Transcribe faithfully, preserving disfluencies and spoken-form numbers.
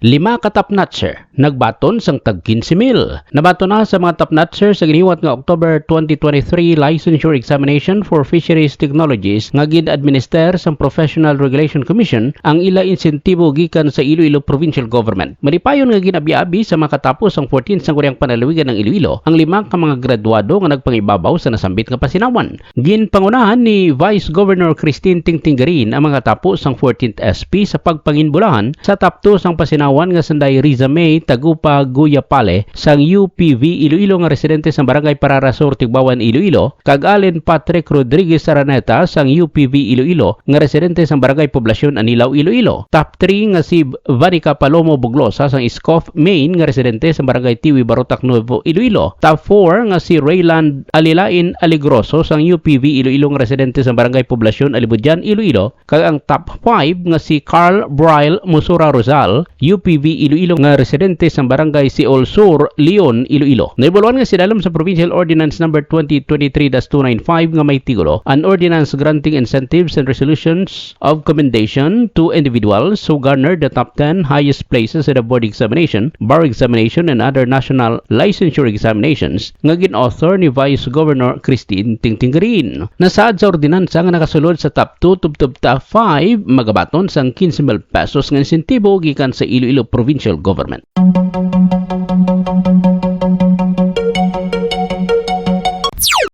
Lima ka top notcher nagbaton sang tag quince mil. Nabaton na sa mga top notcher sa giniwat nga October twenty twenty-three Licensure Examination for Fisheries Technologies nga gin-administer sang Professional Regulation Commission ang ila insentibo gikan sa Iloilo Provincial Government. Malipayon nga gin-abi-abi sa makatapos ang fourteenth Sangguniang Panlalawigan ng Iloilo ang lima ka mga graduado nga nagpangibabaw sa nasambit nga pasinawan. Ginpangunahan ni Vice Governor Christine Tingtinggarin ang mga tapo sang fourteenth S P sa pagpanginbulahan sa top two sang pasinawan nga sanday Riza May Tagupa Guyapale sang U P V Iloilo nga residente sa Barangay Parara Sur, Tigbauan, Iloilo, kag Allen Patrick Rodriguez Araneta sang U P V Iloilo nga residente sa Barangay Poblacion, Anilao, Iloilo. Top three nga si Vanica Palomo Buglosa sang Escoff, Maine nga residente sa Barangay Tiwi, Barotac, Nuevo Iloilo. Top four nga si Rayland Alilain Aligroso sang U P V Iloilo nga residente sa Barangay Poblacion, Alibudyan, Iloilo, kag ang top five nga si Carl Brian Musura Rosal, U P V Iloilo nga residente sa Barangay Siol Sur, Leon, Iloilo. Nahibaluan nga sidalom sa Provincial Ordinance Number twenty twenty-three dash two nine five nga may titulo, An Ordinance Granting Incentives and Resolutions of Commendation to Individuals Who Garnered the Top ten Highest Places in the Board Examination, Bar Examination, and Other National Licensure Examinations, nga gin-author ni Vice Governor Christine Tingtinggarin. Nasaad sa ordinansa nga nakasulod sa top two tubtob top five magabaton sang quince mil pesos nga insentibo gikan sa Iloilo Provincial Government.